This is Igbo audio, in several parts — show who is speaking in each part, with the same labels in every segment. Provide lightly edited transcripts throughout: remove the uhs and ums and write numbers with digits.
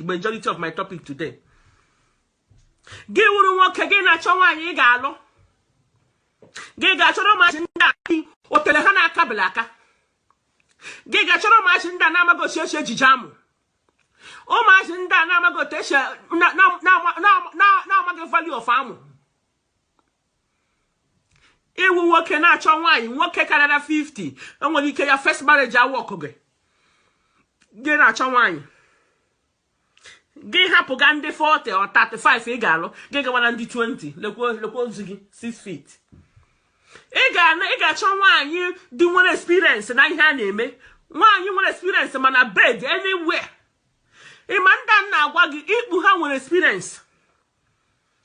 Speaker 1: Majority of my topic today. Gị wuru nwoke, gị na-achọ nwaanyị ị ga-alụ, gị ga-achọrọ ụmụazị ndị a otele ha na-akabela aka. Gị ga-achọrọ ụmụazị ndị a na-amaghị otu esi ejije amụ, ụmụazị ndị a na-amaghị otu esi na-amaghị value of amụ. Ị wụ nwoke na-achọ nwaanyị, nwoke karịrị 50, enwere ike ya first marriage awọkụ gị. Gị na-achọ nwaanyị, gị hapụga ndị 40 or 35 ị ga-alụ, gị gawara ndị 20. Lekwa lekwa ozu gị 6 feet. Ị ga-achọ nwaanyị dị nwere experience na ihe a na-eme, nwaanyị nwere experience mana bed anywhere. Ị ma ndị a na-agwa gị ikpu, ha nwere experience.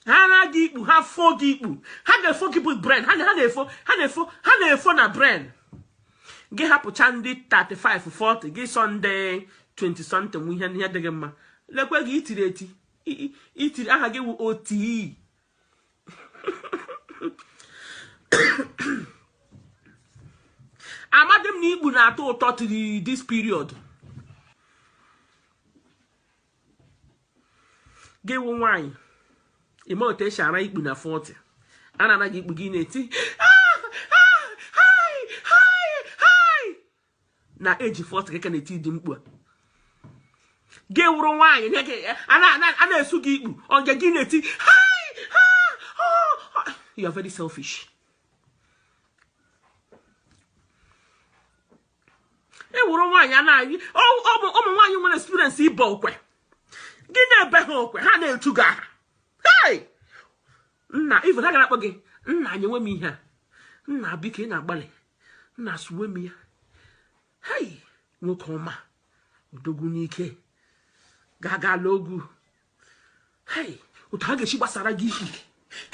Speaker 1: Ha na-aga ikpu, ha fo gị ikpu, ha ga-efo gị bụ brain. Ha na-efo, ha na-efo, ha na-efo na brain gị. Hapụcha ndị 35, 40, gị sọ ndị 20 something. Ihe ihe dịghị mma. Lekwe gị, itiri eti itiri aha gị wụ oti. Amadị m na ikpu na-atọ ụtọ till this period. Gị wụ nwaanyị, ime otu esi ara ikpu na 40, a na-ana gị ikpu, gị na-eti na age 40 gị ka na-eti dị mkpu a. Gị wụrụ nwaanyị, a na-esu gị ikpu oge gị na-eti, you are very selfish. Ị wụrụ nwaanyị a na-ayị ụmụ nwaanyị nwere experience ibe okwe, gị na-ebe ha okwe, ha na-etu gị aha. Hey! Nna, even ha ga-akpọ gị nna, anyị nwe m ihe a, nna, biko, ị na-agbalị, nna, suwe m ya. Hei, nwoke ọma, odogwu n'ike ga-aga ala ogwu. Hei, otu ha ga-esi gbasara gị ikpu,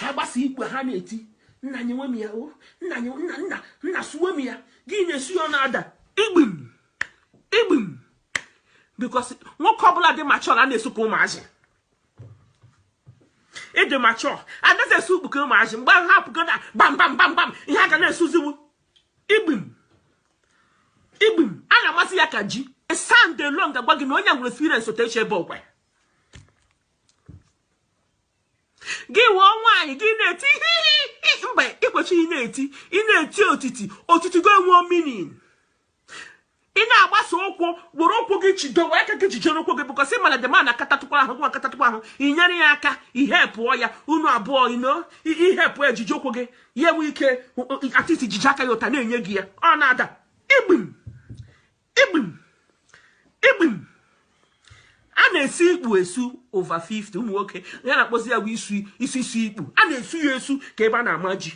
Speaker 1: ha gbasa ikpu, ha na-eti, nna, anyị nwe m ya o, nna, anyị, nna, nna, nna, suwe m ya. Gị na-esu ya, ọ na-ada igbim igbim, because nwoke ọbụla dị mature a na-esu ka ụmụazị. Ịdị mature anaghị esu ikpu ka ụmụazị. Mgbe ahụ hapụgo na bam bam bam bam, ihe a ga na-esuziwu igbim igbim, a na-amasị ya ka ji. Sound alone ga-agwa gị na onye nwere experience otu esi ebe okwe. Gị wụọ nwaanyị, gị na-eti mgbe ị kwesịghị na-eti, ị na-eti otiti otiti go enwe meaning. Ị na-agbasa ụkwụ, were ụkwụ gị chidowe aka gị jijere ụkwụ gị, because ị mara the man akatatụkwa ahụ, gwa akatatụkwa ahụ, ị nyere ya aka, ihe pụọ ya unu abụọ ino ihe pụọ, ejije ụkwụ gị, ya enwe ike atiti jije aka ya ụta na-enye gị ya, ọ na-ada igbim igbim igbim. A na-esi ikpu esu over 50 ụmụ nwoke ya na-akpọzi ya bụ isu isu isu ikpu. A na-esu ya esu ka ebe a na-ama ji.